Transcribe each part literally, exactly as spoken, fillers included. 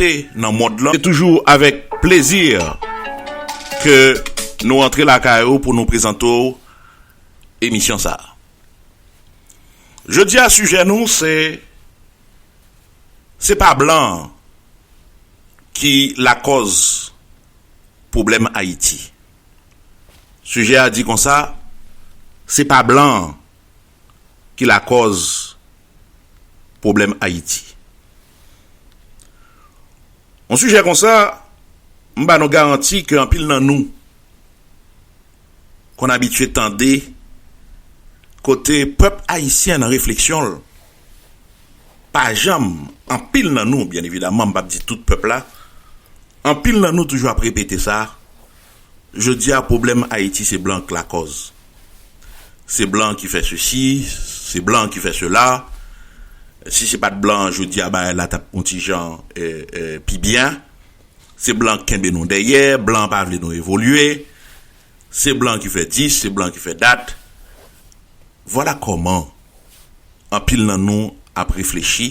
kote nan mond lan. Se toujou avèk plezi ke nou antre lakay ou pou nou prezante w emisyon sa a. Jodi a, sijè nou se, se pa blan ki lakòz pwoblèm Ayiti. Sijè a di konsa, se pa blan ki lakòz pwoblèm Ayiti. Yon sijè konsa, m ba nou garanti ke anpil nan nou konn abitye tande kote pèp ayisyen nan refleksyon l pa janm, anpil nan nou, byen evidaman, m p ap di tout pèp la, anpil nan nou toujou ap repete sa, jodi a pwoblèm Ayiti se blan k lakòz. Se blan ki fè sesi, se blan ki fè sela. Si se pa t blan, jodi a bagay la t ap yon ti jan, eh, eh, pi byen. Se blan k kenbe nou dèyè, blan pa vle nou evolye. Se blan ki fè dis, se blan ki fè dat. Vwala kòman anpil nan nou ap reflechi.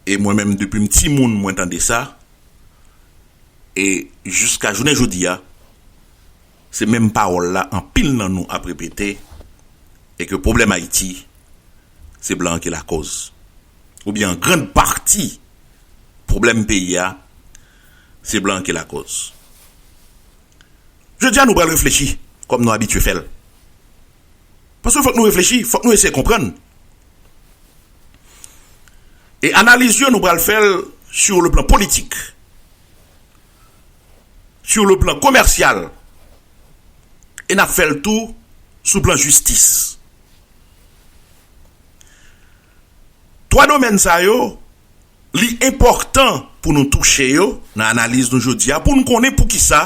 E mwen menm, depi m timoun, mwen tande sa. E jiska jounen jodi a, se menm pawòl la anpil nan nou ap repete, e ke pwoblèm Ayiti, se blan ki lakòz. Oubyen an grann pati pwoblèm peyi a, se blan ki lakòz. Jodi a, nou pral reflechi, kòm nou abitye fè l. Paske fòk nou reflechi, fòk nou eseye konprann. E analiz yo, nou pral fè l sur le plan politik, sur le plan commercial, e n ap fè l tou sou plan jistis. Twa domèn sa yo, li enpòtan pou nou touche yo nan analiz nou jodi a, pou n konnen poukisa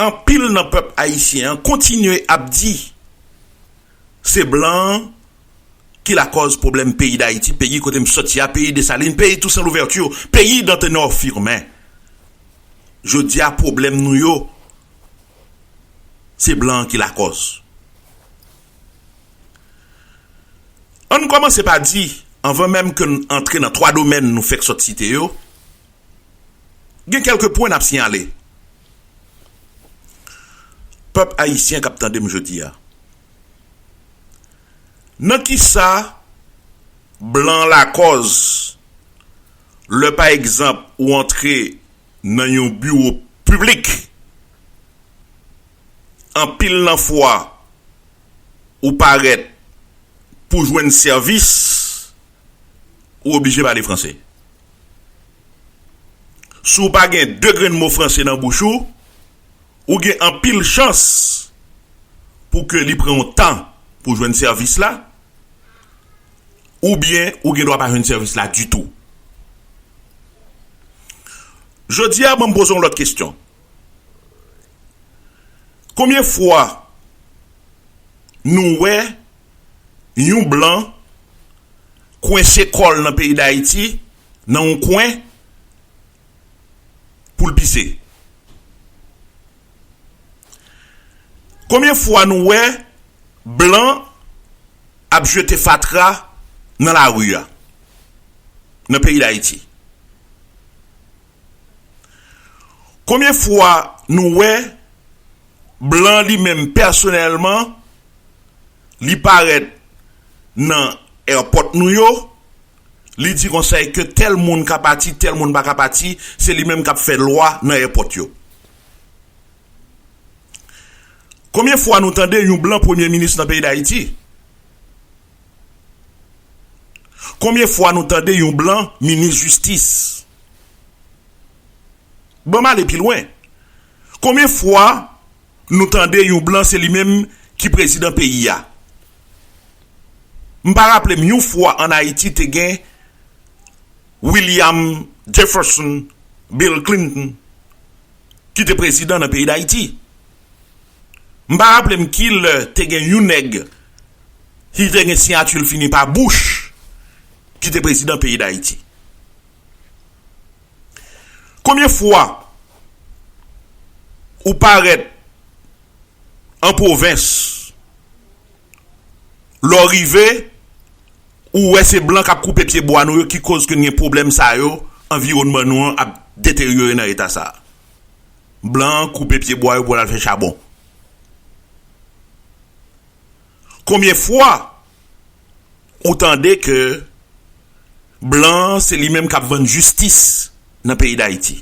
anpil nan pèp ayisyen an kontinye ap di se blan an ki lakòz pwoblèm peyi Dayiti, peyi kote m sòti a, peyi Desalin, peyi Toussaint Louverture, peyi Dantenor Firmin. Jodi a, pwoblèm nou yo, se blan an ki lakòz. Ann kòmanse pa di, anvan menm ke n antre nan twa domèn nou fèk sot site yo, gen kèlke pwen n ap siyale. Pèp ayisyen k ap tande m jodi a, nan kisa blan lakòz lè, pa egzanp, ou antre nan yon biwo piblik, anpil nan fwa ou parèt pou jwenn sèvis, ou oblije pale franse. Si w pa gen de grenn mo franse nan bouch ou, ou gen anpil chans pou ke li pran yon tan pou jwenn sèvis la, oubyen ou gen dwa pa jwenn sèvis la ditou. Jodi a, ban m poze yon lòt kesyon. Konbyen fwa nou wè yon blan kwense kò l nan peyi Dayiti, nan yon kwen, pou l pise? Konbyen fwa nou wè blan ap jete fatra nan lari a, nan peyi Dayiti? Konbyen fwa nou wè blan li menm pèsonèlman, li parèt nan èpòt nou yo, li di konsa ke tèl moun ka pati, tèl moun pa ka pati, se li menm k ap fè lwa nan èpòt yo? Konbyen fwa nou tande yon blan premye minis nan peyi Dayiti? Konbyen fwa nou tande yon blan minis jistis? Ban m ale pi lwen. Konbyen fwa nou tande yon blan se li menm ki prezidan peyi a? M pa raple m yon fwa ann Ayiti te gen William Jefferson Bill Clinton ki te prezidan nan peyi Dayiti. M pa raple m ki lè te gen yon nèg ki te gen siyati l fini pa Bush ki te prezidan peyi Dayiti. Konbyen fwa ou parèt an pwovens, lè w rive, Ou wè se blan k ap koupe pye bwa nou yo ki koz ke n gen pwoblèm sa yo, anviwònman nou an ap deteryore nan eta sa. Blan an koupe pye bwa yo pou l al fè chabon. Konbyen fwa ou tande ke blan an se li menm k ap vann jistis nan peyi Dayiti?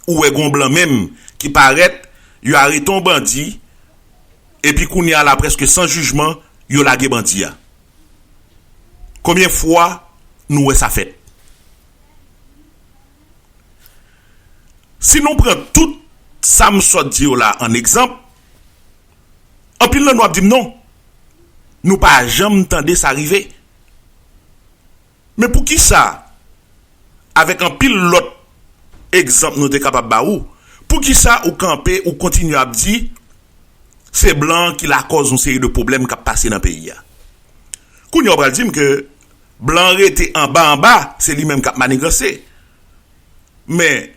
Ou wè gon blan menm ki parèt, yo arete yon bandi, epi kounye a la prèske san jijman, yo lage bandi a. Konbyen fwa nou wè sa fèt? Si nou pran tout sa m sot di yo la an egzanp, anpil nan nou ap di m non. Nou pa janm tande sa rive. Men poukisa, avèk anpil lòt egzanp nou te kapab ba ou, poukisa ou kanpe, ou kontinye ap di se blan an ki lakòz yon seri de pwoblèm k ap pase nan peyi a? Kounye a w pral di m ke blan an rete anba anba, se li menm k ap maniganse. Men,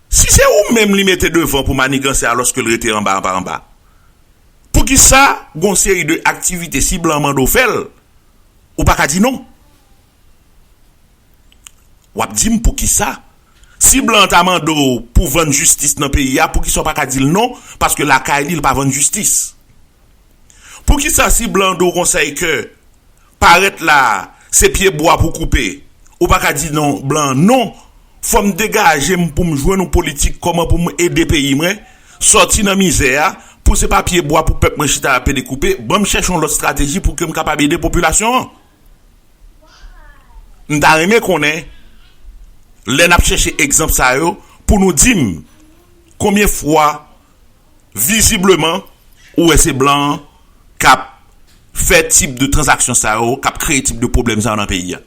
si se ou menm li mete devan pou maniganse alòske l rete anba, anba, anba, poukisa gon seri de aktivite si blan an mande w fè l, ou pa ka di non? W ap di m poukisa. Si blan an ta mande w pou vann jistis nan peyi a, poukisa w pa ka di l non? Paske lakay li, l pa vann jistis. Poukisa si blan an di w konsèy ke parèt la, se pye bwa pou koupe, ou pa ka di non, blan an non? Fò m degaje m pou m jwenn yon politik kòman pou m ede peyi mwen sòti nan mizè a, pou se pa pye bwa pou pèp mwen chita ap pede koupe. Ban m chèche yon lòt estrateji pou ke m kapab ede popilasyon an. M ta renmen konnen, lè n ap chèche egzanp sa yo, pou nou di m konbyen fwa, vizibleman, ou wè se blan an k ap fè tip de tranzaksyon sa yo, k ap kreye tip de pwoblèm sa yo nan peyi a.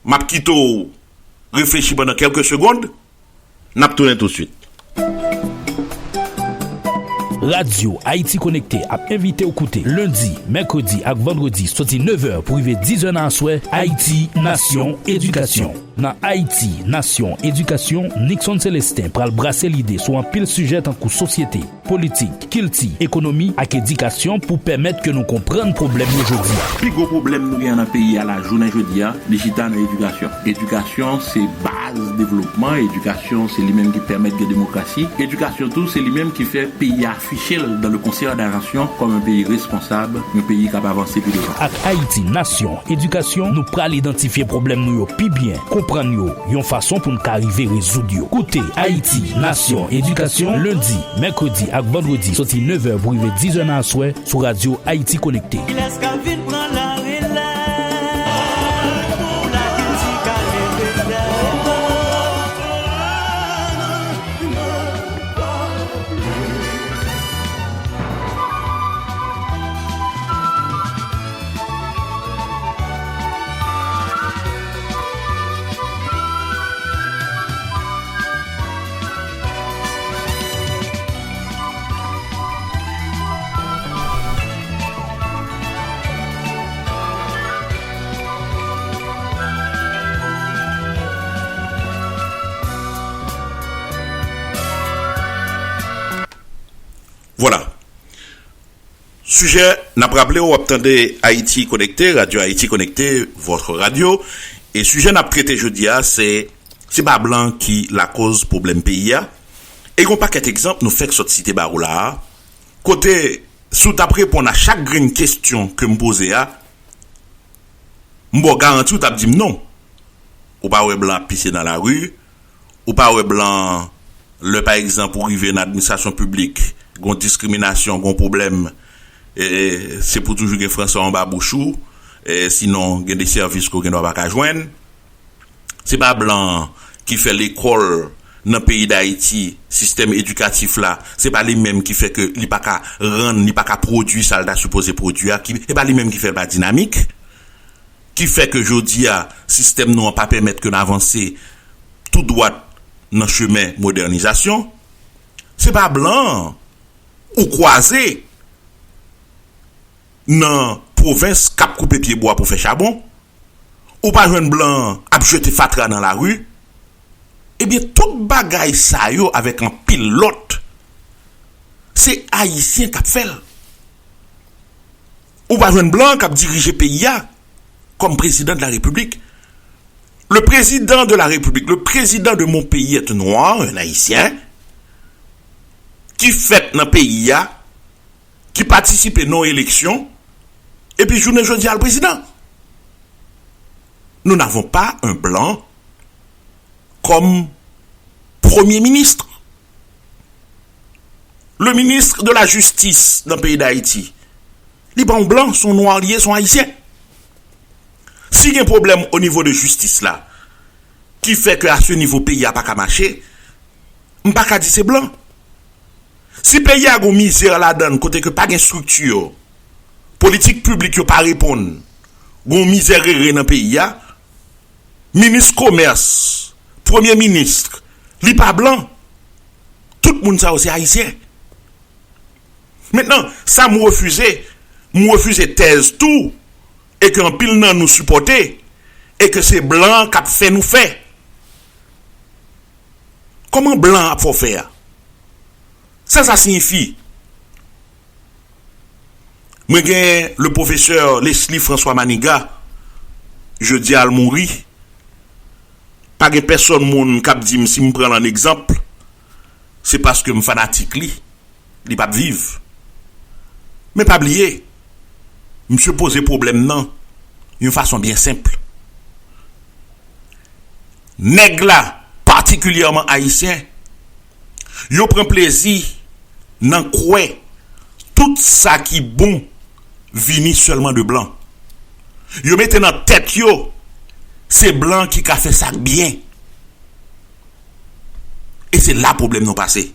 M ap kite w reflechi pandan kèlke segonn. N ap tounen tousuit. Radyo Ayiti Konekte ap envite w koute lendi, mèkredi ak vandredi soti nevè pou rive dizè nan aswè, Ayiti Nasyon Edikasyon. Nan Ayiti Nasyon Edikasyon, Nixon Célestin pral brase lide sou anpil sijè tankou sosyete, politik, kilti, ekonomi ak edikasyon pou pèmèt ke nou konprann pwoblèm yo jodi a. Pi gwo pwoblèm nou gen nan peyi a la jounen jodi a, li chita nan edikasyon. Edikasyon se baz devlopman, edikasyon se li menm ki pèmèt gen demokrasi, edikasyon tou se li menm ki fè peyi a afiche l dans le concert des nations kòm yon peyi responsab, yon peyi k ap avanse pi devan. Ak Ayiti Nasyon Edikasyon, nou pral idantifye pwoblèm nou yo pi byen, konprann yo yon fason pou n ka rive rezoud yo. Koute Ayiti Nasyon Edikasyon lendi, mèkredi ak vandredi soti nevè pou rive dizè nan aswè sou Radyo Ayiti Konekte. Kilès k ap vin pran lari la pou lakilti ka leve tèt? Vwala. Sijè, n ap raple w, w ap tande Ayiti Konekte, Radyo Ayiti Konekte, votre radio. E sijè n ap trete jodi a, se, se pa blan ki lakòz pwoblèm peyi a. E gon pakèt egzanp nou fèk sot site ba ou la a, kote, si w t ap reponn a chak grenn kesyon ke m poze a, m ba w garanti w t ap di m non. Ou pa wè blan ap pise nan lari, ou pa wè blan, lè pa egzanp ou rive nan administrasyon piblik, gon diskriminasyon, gon pwoblèm, e, e, se pou toujou gen franse anba bouch ou, e, sinon gen de sèvis ke w gen dwa pa ka jwenn. Se pa blan ki fè lekòl nan peyi Dayiti, sistèm edikatif la, se pa li menm ki fè ke li pa ka rann, li pa ka pwodui sa l ta sipoze pwodui a, ki, se pa li menm ki fè l pa dinamik, ki fè ke jodi a, sistèm nou an pa pèmèt ke n avanse tou dwat nan chemen modènizasyon. Se pa blan ou kwaze nan pwovens k ap koupe pye bwa pou fè chabon. Ou pa jwenn blan ap jete fatra nan lari. Ebyen, tout bagay sa yo avèk anpil lòt, se Ayisyen k ap fè l. Ou pa jwenn blan k ap dirije peyi a kòm prezidan de la Repiblik. Le président de la République, le président de mon pays est noir, un Haïtien, ki fèt nan peyi a, ki patisipe nan eleksyon, epi jounen jodi a l prezidan. Nous n'avons pas un blanc comme premier ministre. Le ministre de la justice nan peyi Dayiti, li pa yon blan, se yon nwa li ye, se yon ayisyen. Si gen pwoblèm o nivo de jistis la, ki fè ke a se nivo peyi a pa ka mache, m pa ka di se blan. Si peyi a gon mizè ladan l kote ke pa gen estrikti, politik piblik yo pa reponn, gon mizè rere nan peyi a, minis komès, premye minis, li pa blan. Tout moun sa yo se ayisyen. Mentnan, sa m refize, m refize tèz tou, e ke anpil nan nou sipòte, e ke se blan k ap fè nou fè. Kòman blan ap fè w fè a? Sa sa siyifi? Mwen gen le pwofesè Leslie François Manigat, jodi a l mouri. Pa gen pèsòn moun k ap di m si m pran l an egzanp, se paske m fanatik li, li p ap viv. Men pa bliye, misye poze pwoblèm nan yon fason byen senp. Nèg la, patikilyèman ayisyen, yo pran plezi nan kwè tout sa ki bon vini sèlman de blan. Yo mete nan tèt yo se blan ki ka fè sa k byen. E se la pwoblèm nou pase.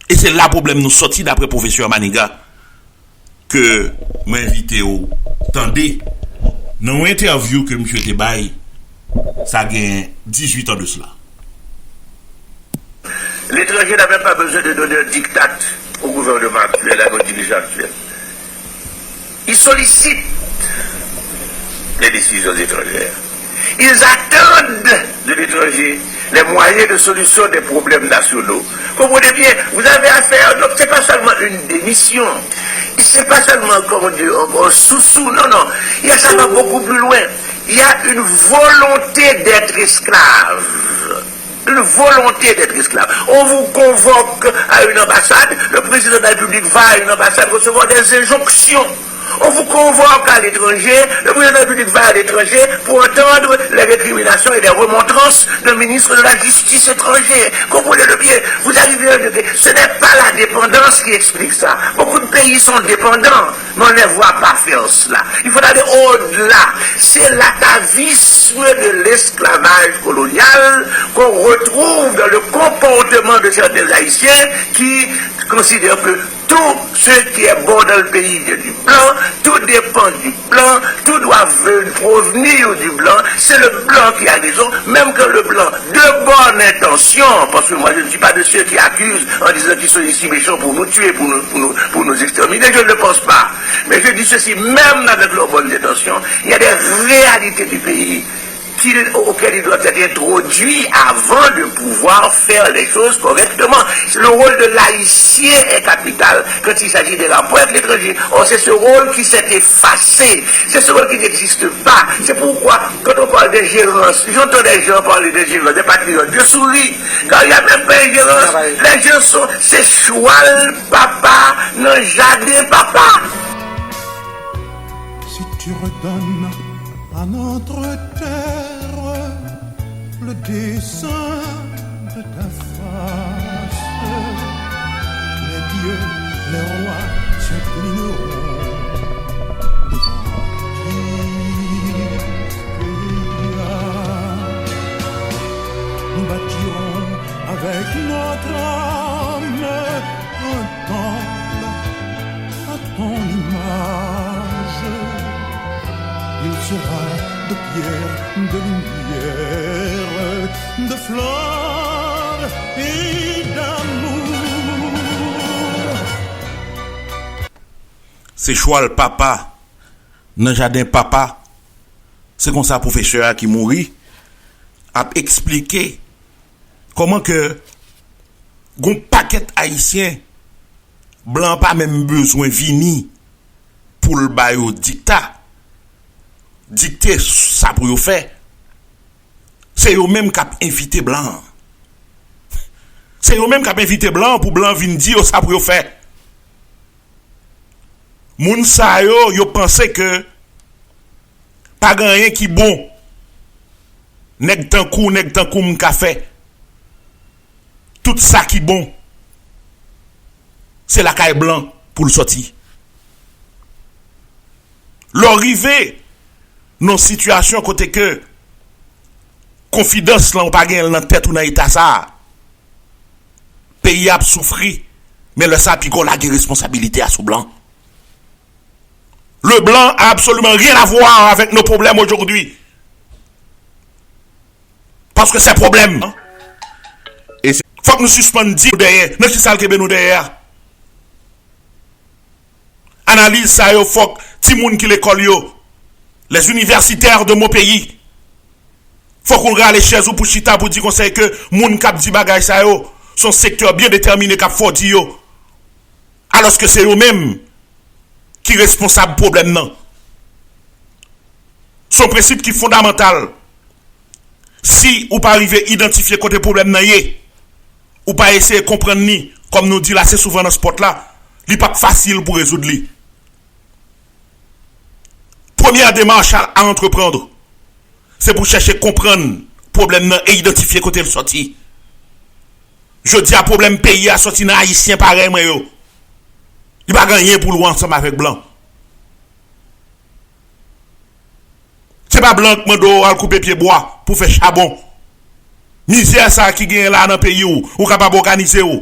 E se la pwoblèm nou sòti, daprè pwofesè Manigat, ke mwen envite w tande nan yon entèvyou ke misye te bay, sa gen dizuit an de sila. L'étranger n'a même pas besoin de donner un diktat au gouvernement actuel, à nos dirigeants actuels. Ils sollicitent les décisions étrangères. Ils attendent de l'étranger les moyens de solution des problèmes nationaux. Comprenez bien, vous avez affaire, donc c'est pas seulement une démission, c'est pas seulement, comment dire, un, un sous-sous, non, non, il y a, ça va beaucoup plus loin. Il y a une volonté d'être esclave. Une volonté d'être esclave. On vous convoque à une ambassade, le président de la République va à une ambassade recevoir des injonctions. On vous convoque à l'étranger, le président de la République va à l'étranger pour entendre les récriminations et les remontrances d'un ministre de la Justice étranger. Comprenez-le bien, vous arrivez à un degré. Ce n'est pas la dépendance qui explique ça. Beaucoup de pays sont dépendants, mais on ne les voit pas faire cela. Il faut aller au-delà. C'est l'atavisme de l'esclavage colonial qu'on retrouve dans le comportement de certains Haïtiens qui considèrent que tout ce qui est bon dans le pays vient du blanc, tout dépend du blanc, tout doit provenir du blanc, c'est le blanc qui a raison, même quand le blanc, de bonne intention, parce que moi je ne suis pas de ceux qui accusent en disant qu'ils sont ici méchants pour nous tuer, pour nous, pour nous, pour nous exterminer, je ne le pense pas. Mais je dis ceci, même avec leurs bonnes intentions, il y a des réalités du pays qu'il, auxquels ils doivent être introduits avant de pouvoir faire les choses correctement. Le rôle de l'Haïtien est capital quand il s'agit des rapports avec l'étranger. Or, c'est ce rôle qui s'est effacé. C'est ce rôle qui n'existe pas. C'est pourquoi, quand on parle d'ingérence, j'entends des gens parler d'ingérence, des patriotes, je souris. Car il n'y a même pas ingérence. Les gens sont, c'est chwal papa nan jaden papa. Si tu redonnes à notre terre le dessin de ta face, les dieux, les rois s'inclineront devant qui nous bâtirons avec notre âme un temple à ton image. Il sera de pierre, de lumière, de fleurs et d'amour. Se chwal papa nan jaden papa. Se konsa pwofesè a ki mouri ap eksplike kòman ke gon pakèt Ayisyen blan pa menm bezwen vini pou l ba yo dikta, dikte sa pou yo fè, se yo menm k ap envite blan an. Se yo menm k ap envite blan an pou blan an vin di yo sa pou yo fè. Moun sa yo, yo panse ke pa gen anyen ki bon nèg tankou, nèg tankou m ka fè. Tout sa ki bon, se lakay blan pou l sòti. Lè w rive nan yon sitiyasyon kote ke konfidans lan ou pa genyen l nan tèt ou nan eta sa a, peyi a ap soufri, men lè sa a pi gwo lage responsabilite a sou blan. Le blanc a absolument rien à voir avec nos problèmes aujourd'hui. Paske se pwoblèm. E se fòk nou sispann di nou dèyè. Nan ki sa l kenbe nou dèyè a? Analiz sa yo fòk timoun ki lekòl yo, les universitaires de mon pays, fòk ou rale chèz ou pou chita pou di konsa ke moun k ap di bagay sa yo, se yon sektè byen detèmine k ap fè w di yo. Alòske se yo menm ki responsab pwoblèm nan. Se yon prensip ki fondamantal. Si ou pa rive idantifye kote pwoblèm nan ye, ou pa eseye konprann li, kòm nou di l ase souvan nan spòt la, li p ap fasil pou rezoud li. Premyè demach a, a entreprendre, se pou chèche konprann pwoblèm nan e idantifye kote l sòti. Jodi a, pwoblèm peyi a sòti nan Ayisyen parèy mwen yo. Li pa gen anyen pou l wè ansanm avèk blan. Se pa blan k mande w al koupe pye bwa pou fè chabon. Mizè sa ki genyen la nan peyi w, ou kapab òganize w.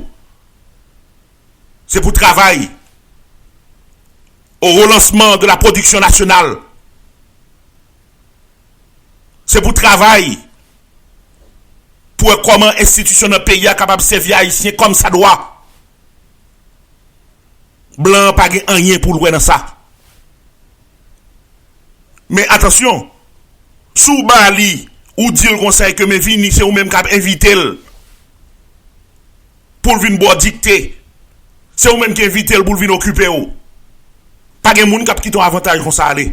Se pou travay au relancement de la production nationale. Se pou travay pou wè kòman enstitisyon nan peyi a kapab sèvi Ayisyen kòm sa dwa. Blan an pa gen anyen pou l wè nan sa. Men atansyon, si w ba li, ou di l konsa ke men vini, se ou menm k ap envite l pou l vin ba w dikte. Se ou menm ki envite l pou l vin okipe w. Pa gen moun k ap kite yon avantaj konsa ale.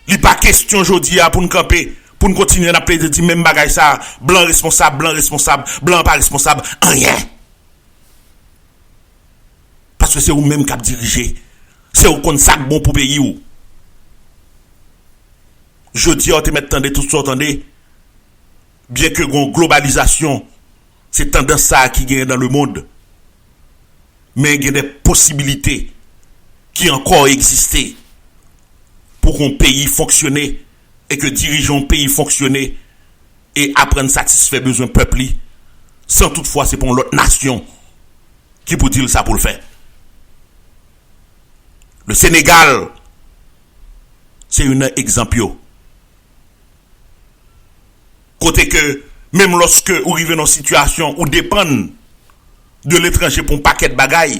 Li pa kesyon jodi a pou n kanpe, pou n kontinye n ap plede di menm bagay sa, blan responsab, blan responsab, blan pa responsab anyen. Paske se ou menm k ap dirije. Se ou konn sa k bon pou peyi w. Jodi a, w te mèt tande tout sa w tande. Byenke gen yon globalizasyon, se tandans sa a ki genyen nan lemond. Men gen de posibilite ki ankò egziste pou ke yon peyi fonksyone e ke dirijan yon peyi fonksyone e aprann satisfè bezwen pèp li, san toutfwa se pa yon lòt nasyon ki pou di l sa pou l fè. Le Senegal, se youn nan egzanp yo. Kote ke, menm lòske ou rive nan yon sitiyasyon ou depann de letranje pou yon pakèt bagay,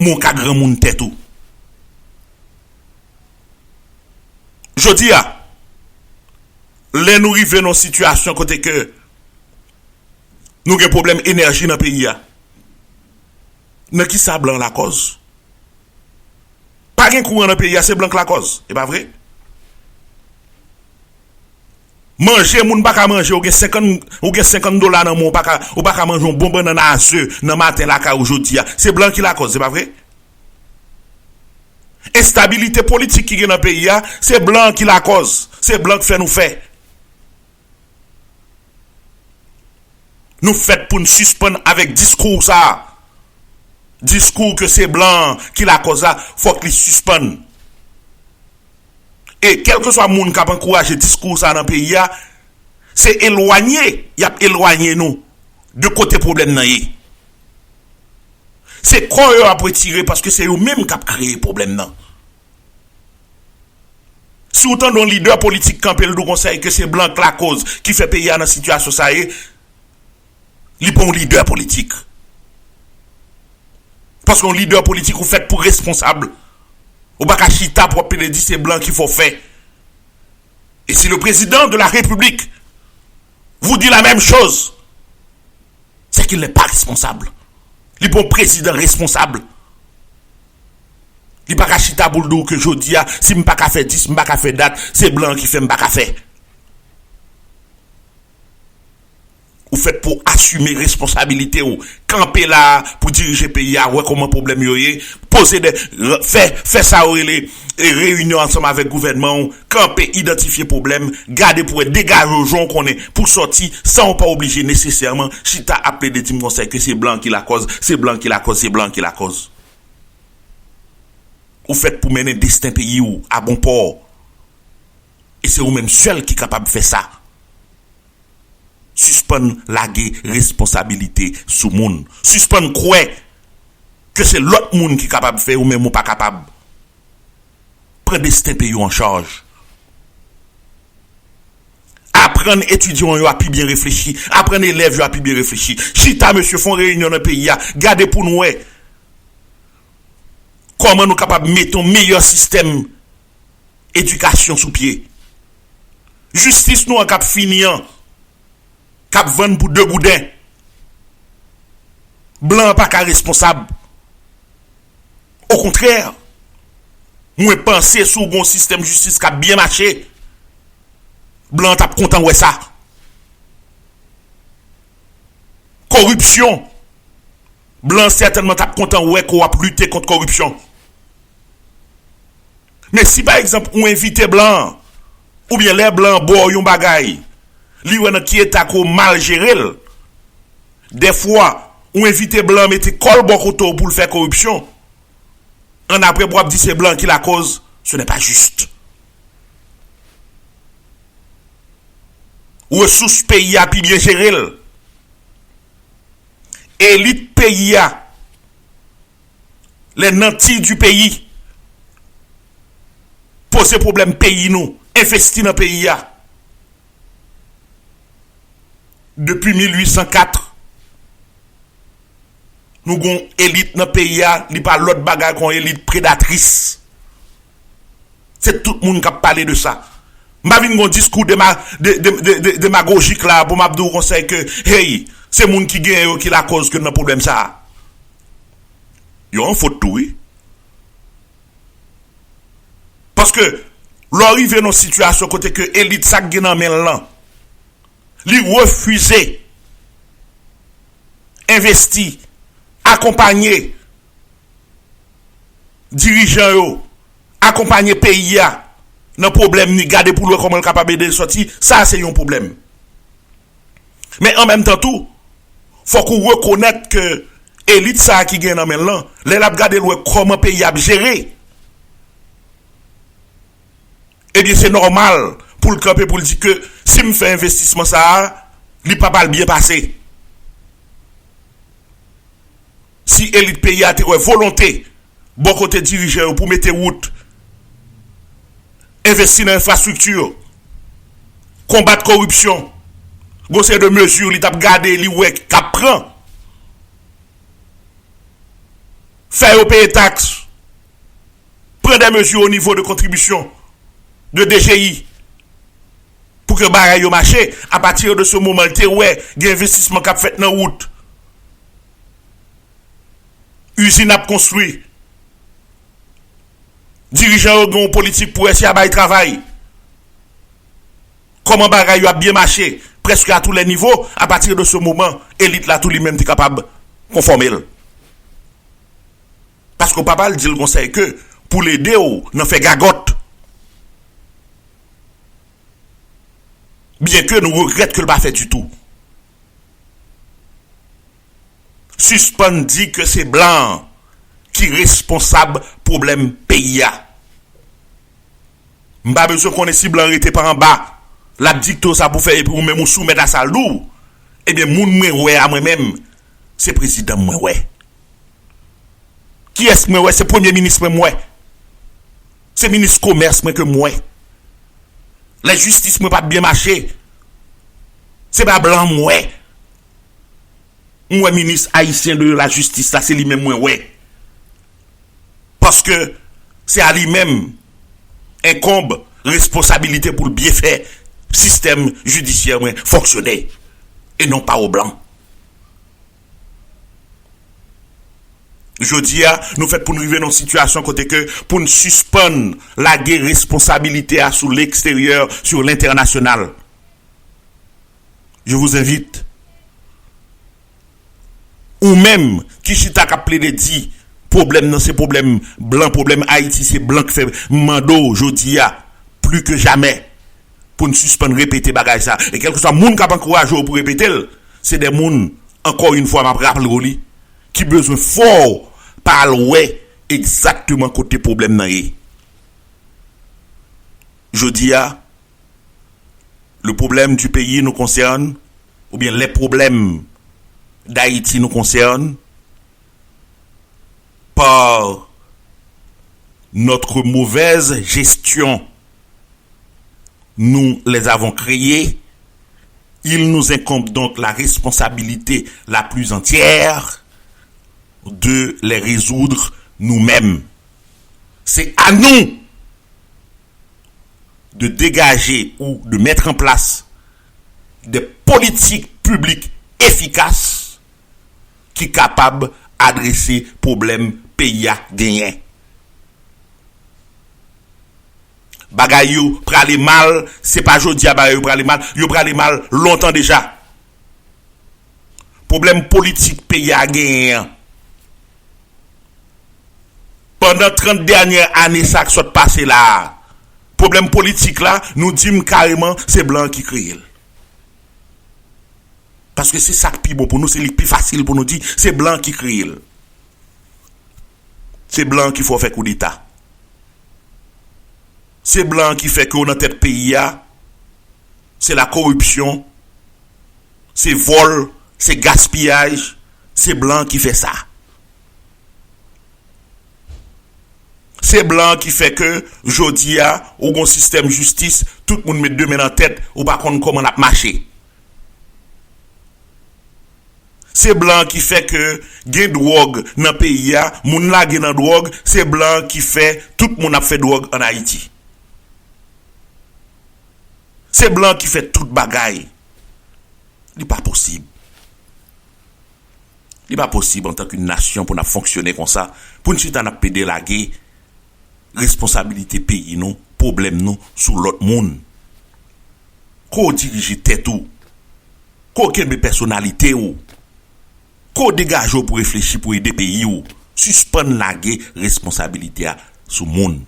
men w ka granmoun tèt ou. Jodi a, lè nou rive nan yon sitiyasyon kote ke nou gen pwoblèm enèji nan peyi a, nan ki sa blan lakòz? Pa gen kouran nan peyi a, se blan k lakòz, e pa vre? Manje, moun pa ka manje, ou gen senkant, ou gen senkant dola nan men w, ou pa ka, ou pa ka manje yon bon bannann a ze nan maten lakay ou jodi a. Se blan ki lakòz, se pa vre? Enstabilite politik ki gen nan peyi a, se blan ki lakòz, se blan k fè nou fè. Nou fèt pou n sispann avèk diskou sa a. Diskou ke se blan ki lakòz la, fòk li sispann. E kèlkeswa moun k ap ankouraje diskou sa a nan peyi a, se elwanye y ap elwanye nou de kote pwoblèm nan ye. Se kò yo y ap retire paske se yo menm k ap kreye pwoblèm nan. Si w tande yon lidè politik kanpe, l di w konsa ke se blan k lakòz ki fè peyi a nan sitiyasyon sa ye, li pa yon lidè politik. Paske yon lidè politik, ou fèt pou responsab. Ou pa ka chita pou w ap plede di se blan ki fè w fè. Et si le président de la République vous dit la même chose, c'est qu'il n'est pas responsable. Li pa yon prezidan responsab. Li pa ka chita pou l di w ke jodi a, si m pa ka fè dis, m pa ka fè dat, se blan ki fè m pa ka fè. Ou fèt pou asime responsabilite w. Kanpe la a pou dirije peyi a, wè kòman pwoblèm yo ye, poze de, fè, fè sa yo rele e reyinyon ansanm avèk gouvènman w, kanpe, idantifye pwoblèm, gade pou wè, degaje w jan w konnen pou sòti, san w pa oblije nesesèman chita ap plede di m konsèy ke se blan ki lakòz, se blan ki lakòz, se blan ki lakòz. Ou fèt pou mennen desten peyi w a bon pò. E se ou menm sèl ki kapab fè sa. Sispann lage responsabilite sou moun. Sispann kwè ke se lòt moun ki kapab fè, ou menm ou pa kapab. Pran desten peyi w an chaj. Aprann etidyan w yo a pi byen reflechi. Aprann elèv yo a pi byen reflechi. Chita, mesye, fè yon reyinyon nan peyi a. Gade pou n wè kòman nou kapab mete yon meyè sistèm edikasyon sou pye. Jistis nou an k ap fini an, k ap vann pou de gouden. Blan an pa ka responsab. Okontrè, mwen panse si w gen yon sistèm jistis k ap byen mache, blan an t ap kontan wè sa. Koripsyon, blan an sètènman t ap kontan wè ke w ap lite kont koripsyon. Men si pa egzanp ou envite blan an, oubyen lè blan an ba w yon bagay, li wè nan ki eta ke w mal jere l, dèfwa ou envite blan an mete kò l bò kote w pou l fè koripsyon, annapre pou w ap di se blan ki lakòz, ce n'est pas juste. Resous peyi a pi byen jere l. Elit peyi a, les nantis du pays, poze pwoblèm peyi nou, envesti nan peyi a. Depi mil uit san kat, nou gon elit nan peyi a, li pa lòt bagay kon elit predatris. Se tout moun k ap pale de sa. M pa vin gon diskou dema, de, de, de, de, demagojik la pou m ap di w konsèy ke, hey, se moun ki genyen yo ki lakòz ke n nan pwoblèm sa a. Yo an fot tou, wi. Paske, lè w rive nan yon sitiyasyon kote ke elit sa k gen nan men l lan, li refize envesti, akonpanye dirijan yo, akonpanye peyi a nan pwoblèm ni gade pou l wè kòman l kapab ede l sòti, sa se yon pwoblèm. Men an menm tan tou, fòk ou rekonèt ke elit sa a ki gen nan men l lan, lè l ap gade l wè kòman peyi a ap jere, ebyen se nòmal pou l kanpe pou l di ke si m fè envestisman sa a, li p ap al byen pase. Si elit peyi a te wè volonte bò kote dirijan yo pou mete wout, envesti nan enfrastrikti, konbat koripsyon, gon seri de mezi li t ap gade, li wè k ap pran, fè yo peye taks, pran de mezi o nivo de kontribisyon de D G I pou ke bagay yo mache. Apati de se moman, li te wè gen envestisman k ap fèt nan wout, izin ap konstwi, dirijan yo gen yon politik pou wè si y a bay travay, kòman bagay yo ap byen mache, prèske a tou lè nivo. Apati de se moman, elit la tou li menm te kapab konfòme l. Paske w pa pral di l konsèy ke pou l ede w nan fè gagòt. Byenke nou regrèt ke l pa fè ditou. Sispann di ke se blan an ki responsab pwoblèm peyi a. M pa bezwen konnen si blan rete pa anba, l ap dikte w sa pou fè epi ou menm ou soumèt a sa l di w. Ebyen, moun mwen wè a mwen menm, se prezidan m mwen wè. Kiyès mwen wè? Se premye minis mwen m wè. Se minis komès mwen ke m wè. Lè jistis mwen pa t byen mache, se pa blan m wè. M wè minis ayisyen de lajistis la, se li menm mwen wè. Paske se a li menm enkonb responsabilite pou l byen fè sistèm jidisyè mwen fonksyone, e non pa o blan. Jodi a, nou fèt pou n rive nan yon sitiyasyon kote ke pou n sispann lage responsabilite a sou leksteryè, sou lentènasyonal. Je vous invite. Ou menm ki chita k ap plede di pwoblèm nan se pwoblèm blan, pwoblèm Ayiti se blan k fè, m mande w jodi a, pli ke jamè, pou n sispann repete bagay sa. E kèlkeswa moun k ap ankouraje w pou repete l, se de moun, ankò yon fwa, m ap raple w li, ki bezwen fè w pa al wè egzakteman kote pwoblèm nan ye. Jodi a, le problème du pays nous concerne, ou bien les problèmes d'Haïti nous concernent, par notre mauvaise gestion, nous les avons créés. Il nous incombe donc la responsabilité la plus entière de les résoudre nous-mêmes. C'est à nous de dégager ou de mettre en place des politiques publiques efficaces ki kapab adrese pwoblèm peyi a genyen. Bagay yo prale mal, se pa jodi a bagay yo prale mal, yo prale mal lontan deja. Pwoblèm politik peyi a genyen an, pandan trant dènyè ane sa k sot pase la a, pwoblèm politik la, nou di m kareman, se blan ki kreye l. Paske se sa k pi bon pou nou, se li k pi fasil pou nou di, se blan ki kreye l. Se blan ki fè w fè koudeta. Se blan ki fè ke w nan tèt peyi a. Se la koripsyon, se vòl, se gaspiyaj, se blan ki fè sa. Se blan ki fè ke jodi a, ou gon sistèm jistis, tout moun met de men nan tèt, ou pa konn kòman l ap mache. Se blan ki fè ke gen dwòg nan peyi a, moun lage nan dwòg, se blan ki fè tout moun ap fè dwòg ann Ayiti. Se blan ki fè tout bagay. Li pa posib. Li pa posib antanke nasyon pou n ap fonksyone konsa, pou n chita n ap pede lage responsabilite peyi nou, pwoblèm nou sou lòt moun. Ko w dirije tèt ou? Ko w kenbe pèsonalite w? Ko w degaje w pou reflechi, pou ede peyi w? Sispann lage responsabilite a sou moun.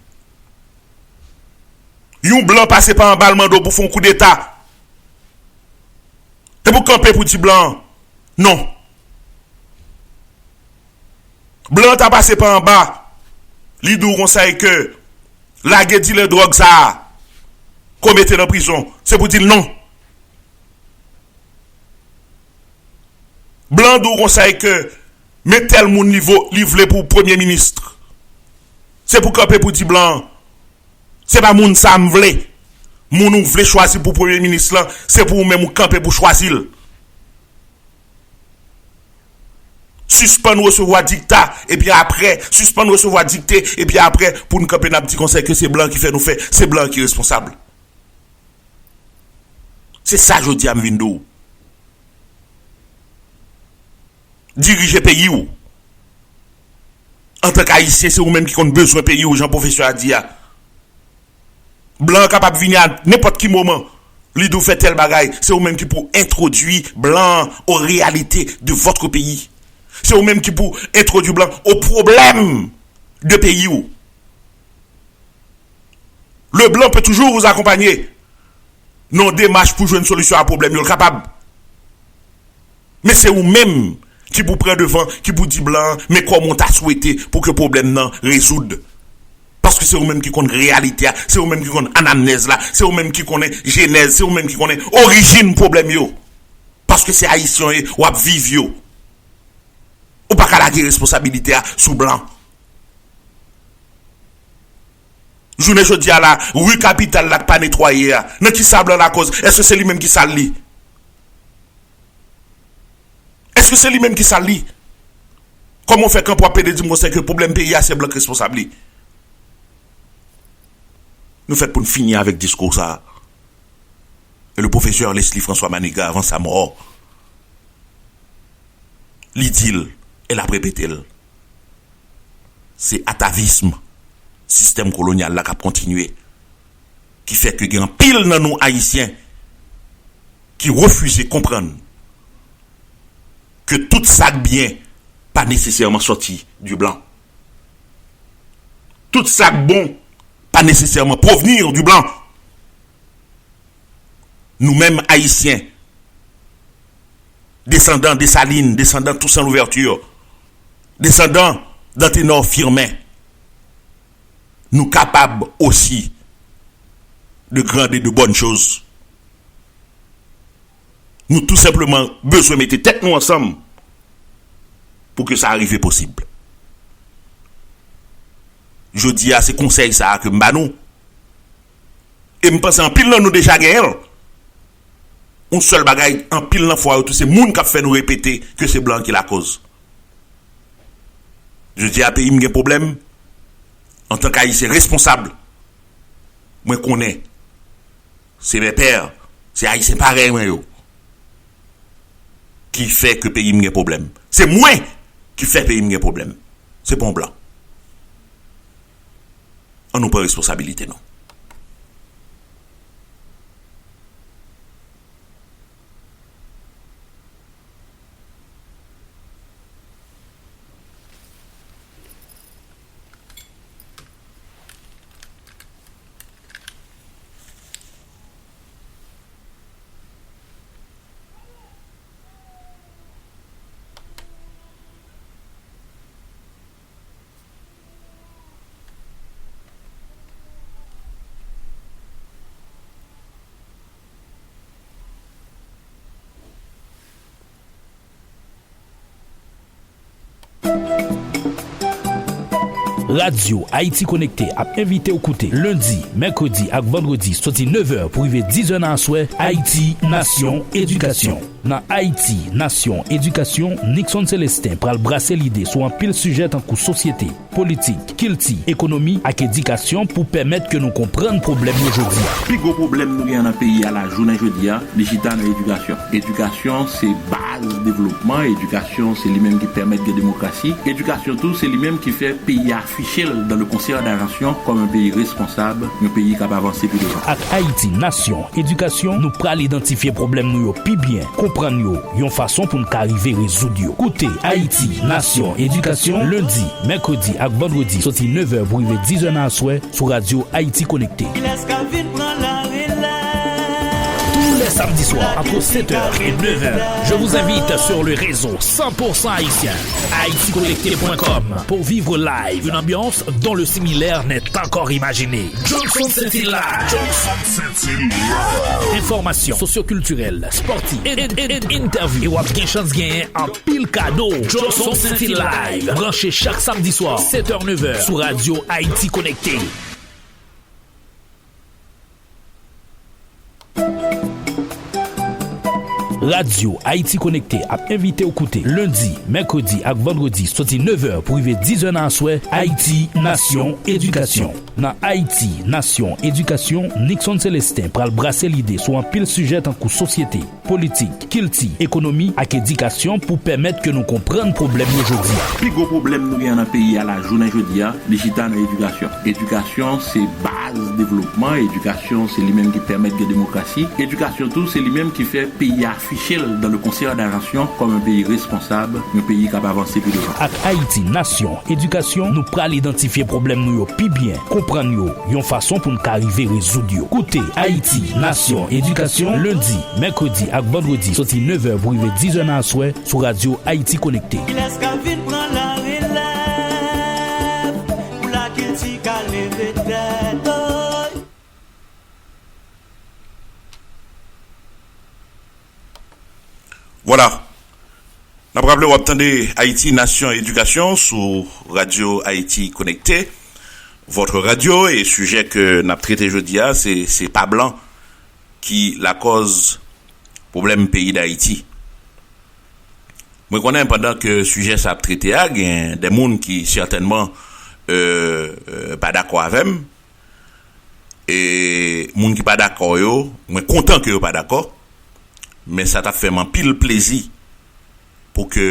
Yon blan pase pa anba l mande w pou fè yon koudeta. Epi w kanpe pou di blan an non. Blan an ta pase pa anba, li di w konsa e ke lage dilè dwòg sa a, ko mete nan prizon, se pou di l non. Blan an di w konsa e ke men tèl moun li vo, li vle pou premye minis. Se pou kanpe pou di blan an, se pa moun sa a m vle. Moun ou vle chwazi pou premye minis lan, se pou ou menm ou kanpe pou chwazi l. Sispann resevwa dikta, epi apre, sispann resevwa dikte, epi apre, pou n kanpe n ap di konsa ke se blan ki fè nou fè, se blan ki responsab. Se sa jodi a m vin di w. Dirije peyi w. Antanke Ayisyen, se ou menm ki konn bezwen peyi w, jan pwofesè a di a. Blan an kapab vini a nenpòt ki moman, li di w fè tèl bagay, se ou menm ki pou entwodui blan an aux réalités de votre pays. Se ou menm ki pou entwodui blan an aux problèmes de peyi w. Le blanc peut toujours vous accompagner nan yon demach pou jwenn solisyon a pwoblèm yo, l kapab. Men se ou menm ki pou pran devan, ki pou di blan an, men kòman w ta swete pou ke pwoblèm nan rezoud. Paske se ou menm ki konn reyalite a, se ou menm ki konn anamnèz la, se ou menm ki konnen jenèz, se ou menm ki konnen orijin pwoblèm yo. Paske se Ayisyen w ye, w ap viv yo. Ou pa ka lage responsabilite a sou blan. Jounen jodi a la, ri kapital la k pa netwaye a, nan ki sa blan lakòz? Èske se li menm ki sal li? Èske se li menm ki sal li? Kòman w fè kanpe w ap pede di m konsa ke pwoblèm peyi a se blan k responsab li? Nou fèt pou n fini avèk diskou sa a. E le pwofesè Leslie François Manigat, avan sa mò, li di l, e l ap repete l. Se atavism sistèm kolonyal la k ap kontinye, ki fè ke gen anpil nan nou Ayisyen ki refize konprann ke tout sa k byen pa nesesèman sòti di blan. Tout sa k bon pa nesesèman pwovni di blan. Nou menm Ayisyen, desandan Desalin, desandan Toussaint Louverture, desandan Anténor Firmin, nou kapab osi de grandes et de bonnes choses. Nou tou senpleman bezwen mete tèt nou ansanm pou ke sa rive posib. Jodi a, se konsèy sa a ke m ba nou. E m panse anpil nan nou deja genyen l. Yon sèl bagay, anpil nan fwa yo tou, se moun k ap fè nou repete ke se blan ki lakòz. Jodi a, peyi m gen pwoblèm. Antanke Ayisyen responsab, mwen konnen se bèpè, se Ayisyen parèy mwen yo ki fè ke peyi m gen pwoblèm. Se mwen ki fè peyi m gen pwoblèm. Se pa yon blan. An nou pran responsabilite nou. Radyo Ayiti Konekte ap envite w koute lendi, mèkredi ak vandredi soti nevè pou rive dizè nan aswè, Ayiti Nasyon Edikasyon. Nan Ayiti Nasyon Edikasyon, Nixon Célestin pral brase lide sou anpil sijè tankou sosyete, politik, kilti, ekonomi ak edikasyon pou pèmèt ke nou konprann pwoblèm yo jodi a. Pi gwo pwoblèm nou gen nan peyi a la jounen jodi a, li chita nan edikasyon. Edikasyon se baz devlopman, edikasyon se li menm ki pèmèt gen demokrasi, edikasyon tou se li menm ki fè peyi a afiche l dans le concert des nations comme un pays responsable, yon peyi k ap avanse pi devan. Ak Ayiti Nasyon Edikasyon, nou pral idantifye pwoblèm nou yo pi byen, konprann yo, yon fason pou n ka rive rezoud yo. Koute Ayiti Nasyon Edikasyon lendi, mèkredi ak vandredi soti nevè pou rive dizè nan aswè sou Radyo Ayiti Konekte. Kilès k ap vin pran larelèv? Tous les samedis soirs, entre sept heures et neuf heures, je vous invite sur le réseau cent pour cent haïtien, haïti connecté point com, pour vivre live une ambiance dont le similaire n'est encore imaginé. Johnson Saint-Hilaire. Johnson Saint-Hilaire. Enfòmasyon sosyokiltirèl, spòtif, ed, ed, ed, entèvyou. E w ap gen chans genyen anpil kado. Johnson Saint-Hilaire. Branche chak samdi swa, sèt è, nèf è, sou Radyo Ayiti Konekte. Radyo Ayiti Konekte ap envite w koute lendi, mèkredi ak vandredi soti nèf è pou rive diz è nan aswè, Ayiti Nasyon Edikasyon. Nan Ayiti Nasyon Edikasyon, Nixon Célestin pral brase lide sou anpil sijè tankou sosyete, politik, kilti, ekonomi ak edikasyon pou pèmèt ke nou konprann pwoblèm yo jodi a. Pi gwo pwoblèm nou gen nan peyi a la jounen jodi a, li chita nan edikasyon. Edikasyon se baz devlopman, edikasyon se li menm ki pèmèt gen demokrasi, edikasyon tou se li menm ki fè peyi a afiche l dans le concert des nations comme un pays responsable, yon peyi k ap avanse pi devan. Ak Ayiti Nasyon Edikasyon, nou pral idantifye pwoblèm nou yo pi byen, konprann yo, yon fason pou n ka rive rezoud yo. Koute Ayiti Nasyon Edikasyon lendi, mèkredi ak vandredi soti nèf è pou rive diz è nan aswè sou Radyo Ayiti Konekte. Kilès k ap vin pran larelèv pou lakilti ka leve tèt, oy? Vwala. N ap raple w ap tande Ayiti Nasyon Edikasyon sou Radyo Ayiti Konekte, votre radio, e sijè ke n ap trete jodi a, se, se pa blan ki lakòz pwoblèm peyi Dayiti. Mwen konnen pandan ke sijè sa ap trete a, gen de moun ki sètènman, euh, euh, pa dakò avè m. E moun ki pa dakò yo, mwen kontan ke yo pa dakò, men sa t ap fè m anpil plezi pou ke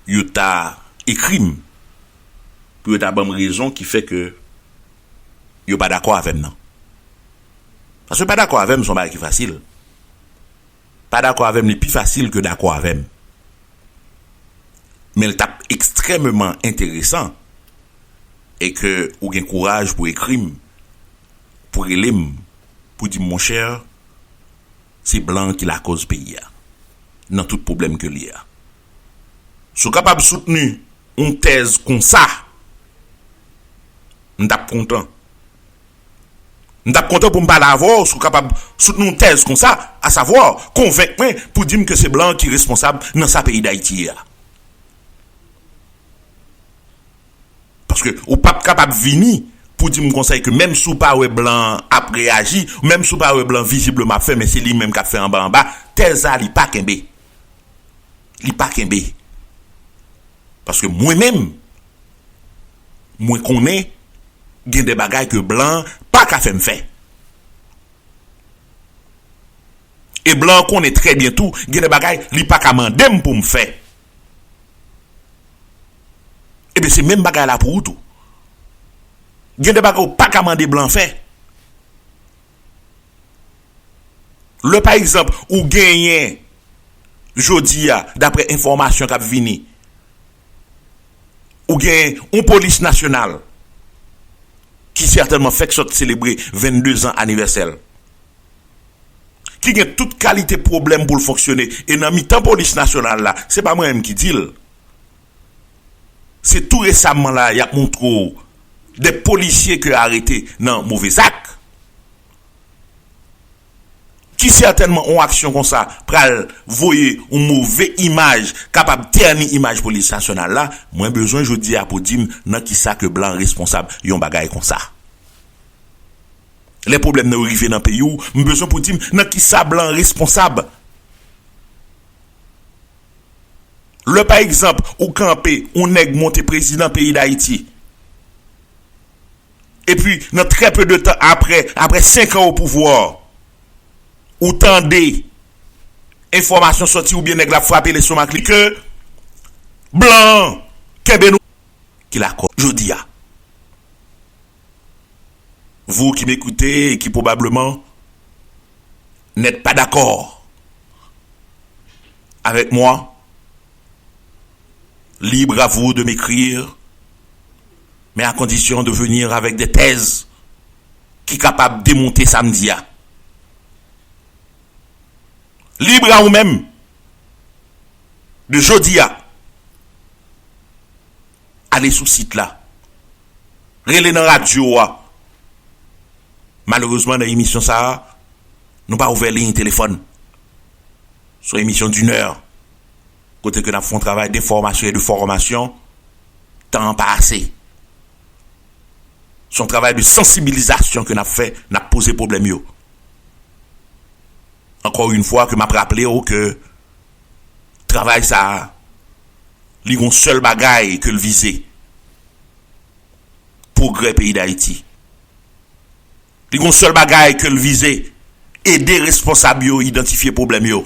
yo ta ekri m, pou yo ta ban m rezon ki fè ke yo pa dakò avè m nan. Paske pa dakò avè m se yon bagay ki fasil. Pa dakò avè m li pi fasil ke dakò avè m. Men l t ap ekstrèmeman enteresan e ke ou gen kouraj pou ekri m, pou rele m, pou di m, monchè, se blan ki lakòz peyi a nan tout pwoblèm ke l ye a. Si w kapab soutni yon tèz konsa, m t ap kontan. M t ap kontan pou m pale avè w, si w kapab soutni yon tèz konsa, asavwa, konvenk mwen pou di m ke se blan ki responsab nan sa peyi Dayiti ye a. Paske ou p ap kapab vini pou di m konsa ke menm si w pa wè blan ap reyaji, menm si w pa wè blan vizibleman ap fè, men se li menm k ap fè anba anba, tèz sa li pa kenbe. Li pa kenbe. Paske mwen menm, mwen konnen gen de bagay ke blan pa ka fè m fè. E blan an konnen trè byen tou, gen de bagay li pa ka mande m pou m fè. Ebyen, se menm bagay la pou ou tou. Gen de bagay ou pa ka mande blan fè. Lè, pa egzanp, ou genyen, jodi a, daprè enfòmasyon k ap vini, ou genyen yon polis nasyonal ki sètènman fèk sot selebre vennde zan anivèsè l, ki gen tout kalite pwoblèm pou l fonksyone. E nan mitan polis nasyonal la, se pa mwen menm ki di l. Se tou resaman la, y ap montre w de polisye ke arete nan move zak, ki sètènman yon aksyon konsa pral voye yon move imaj, kapab tèni imaj polis nasyonal la. Mwen bezwen jodi a pou di m nan kisa ke blan responsab yon bagay konsa. Lè pwoblèm nan yo rive nan peyi w, m bezwen pou di m nan kisa blan responsab. Lè, pa egzanp, ou kanpe, yon nèg monte prezidan peyi Dayiti, epi nan trè pe de tan apre, apre senk an o pouvwa, ou tande enfòmasyon sòti oubyen nèg la ap frape lestomak li ke blan an kenbe nou, ki lakòz jodi a. Vous qui m'écoutez et qui probablement n'êtes pas d'accord avec moi, libre à vous de m'écrire, mais à condition de venir avec des thèses ki kapab demonte sa m di a. Libre à vous même de jodi a. Ale sou sit la. Rele nan radyo a. Malerezman, nan emisyon sa a, nou pa ouvè liy telefòn. Se yon emisyon d'une heure. Kote ke n ap fè yon travay denfòmasyon e de fòmasyon. Tan an pa ase. Se yon travay de sansibilizasyon ke n ap fè, n ap poze pwoblèm yo. Encore une fois, ke m ap raple w ke travay sa a, li gon sèl bagay ke l vize. Pwogrè peyi Dayiti. Li gon sèl bagay ke l vize, ede responsab yo idantifye pwoblèm yo.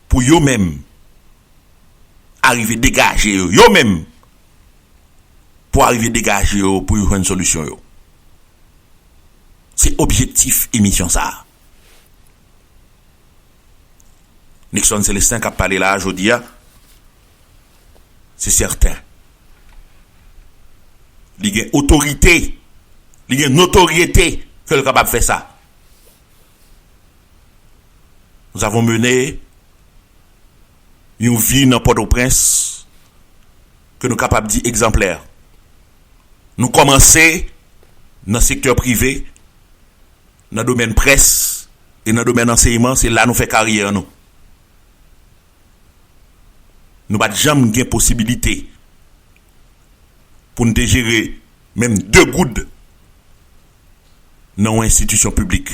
Pou yo menm, arive degaje yo, yo menm, pou arive degaje yo, pou yo jwenn solisyon yo. Se objektif emisyon sa a. Nixon Célestin k ap pale la a jodi a, se sèten. Li gen otorite, li gen notoryete ke l kapab fè sa. Nous avons mené yon vi nan Pòtoprens ke nou kapab di egzanplè. Nou kòmanse nan sektè prive, nan domèn près e nan domèn ansèyman, se la nou fè karyè nou. Nou pa t janm gen posibilite pou n te jere menm de goud nan yon enstitisyon piblik.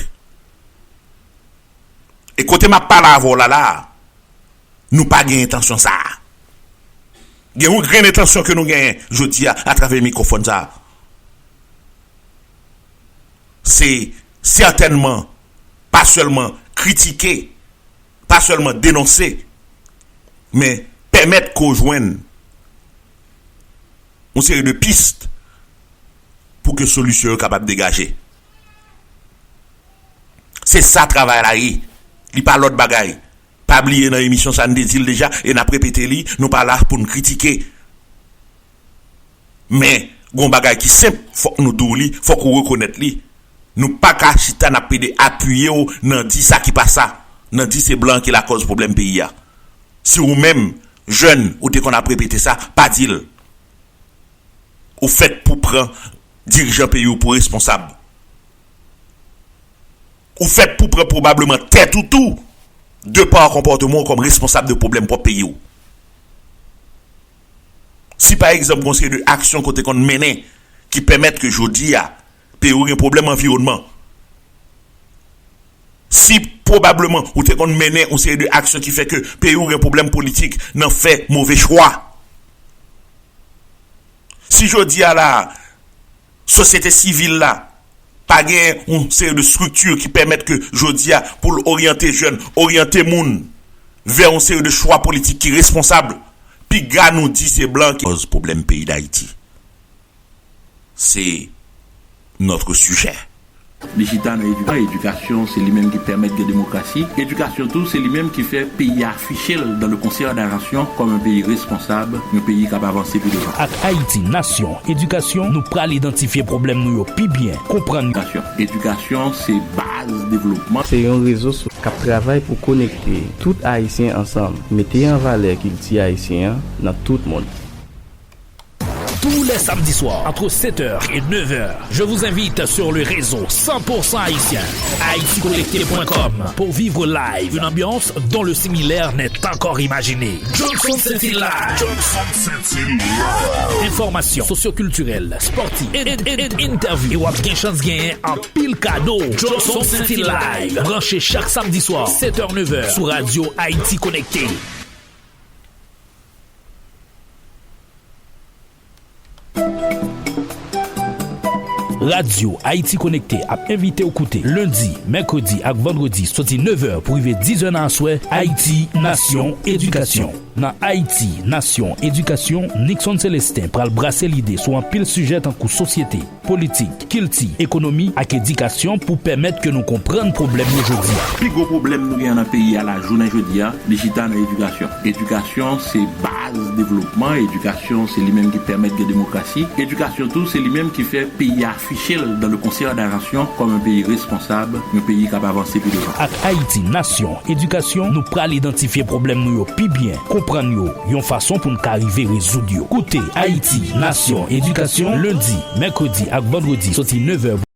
E kote m ap pale avè w la la a, nou pa gen entansyon sa a. Gen yon grenn entansyon ke nou genyen jodi a atravè mikwofòn sa a. Se sètènman pa sèlman kritike, pa sèlman denonse, men pèmèt ke w jwenn yon seri de pis pou ke solisyon yo kapab degaje. Se sa travay la ye. Li pa lòt bagay. Pa bliye nan emisyon sa n te di l deja e n ap repete li, nou pa la pou n kritike. Men, gon bagay ki senp, fòk nou di w li, fòk ou rekonèt li. Nou pa ka chita n ap plede apiye w nan di sa ki pa sa, nan di se blan ki lakòz pwoblèm peyi a. Si ou menm, jèn, ou te konn ap repete sa, pa di l. Ou fèt pou pran dirijan peyi w pou responsab. Ou fèt pou pran pwobableman tèt ou tou, de pa konpòteman w kòm responsab de pwoblèm pwòp peyi w. Si pa egzanp, gon seri de aksyon ke w te konn mennen ki pèmèt ke jodi a, peyi w gen pwoblèm anviwònman. Si pwobableman ou te konn mennen yon seri de aksyon ki fè ke peyi w gen pwoblèm politik nan fè move chwa. Si jodi a la, sosyete sivil la pa gen yon seri de estrikti ki pèmèt ke jodi a pou l oryante jèn, oryante moun vè yon seri de chwa politik ki responsab, piga nou di se blan ki kòz pwoblèm peyi Dayiti. C'est notre sujet. Li chita nan edikasyon. Edikasyon, se li menm ki pèmèt gen demokrasi. Edikasyon tou, se li menm ki fè peyi a afiche l dans le concert des nations comme un pays responsable, yon peyi k ap avanse pi devan. Ak Ayiti Nasyon Edikasyon, nou pral idantifye pwoblèm nou yo pi byen, konprann. Edikasyon, edikasyon se baz devlopman. Se yon rezo so-, k ap travay pou konekte tout Ayisyen ansanm, mete an valè kilti ayisyen an nan tout mond. Tous les samedis soirs, entre sept heures et neuf heures, je vous invite sur le réseau cent pour cent haïtien, haïti connecté point com, pour vivre live une ambiance dont le similaire n'est encore imaginé. Johnson Saint-Hilaire. Johnson Saint-Hilaire. Information socioculturelle, sportive, et, et, et interview. E w ap gen chans genyen anpil kado. Johnson Saint-Hilaire. Branche chak samedi soir, sept heures, neuf heures, sou Radio Haïti Connecté. Radyo Ayiti Konekte ap envite w koute lendi, mèkredi ak vandredi soti nèf è pou rive diz è nan aswè, Ayiti Nasyon Edikasyon. Nan Ayiti Nasyon Edikasyon, Nixon Célestin pral brase lide sou anpil sijè tankou sosyete, politik, kilti, ekonomi ak edikasyon pou pèmèt ke nou konprann pwoblèm yo jodi a. Pi gwo pwoblèm nou gen nan peyi a la jounen jodi a, li chita nan edikasyon. Edikasyon se baz devlopman, edikasyon se li menm ki pèmèt gen demokrasi, edikasyon tou se li menm ki fè peyi a afiche l dans le concert des nations comme un pays responsable, yon peyi k ap avanse pi devan. Ak Ayiti Nasyon Edikasyon, nou pral idantifye pwoblèm nou yo pi byen, konprann yo, yon fason pou n ka rive rezoud yo. Koute Ayiti Nasyon Edikasyon lendi, mèkredi ak vandredi soti nèf è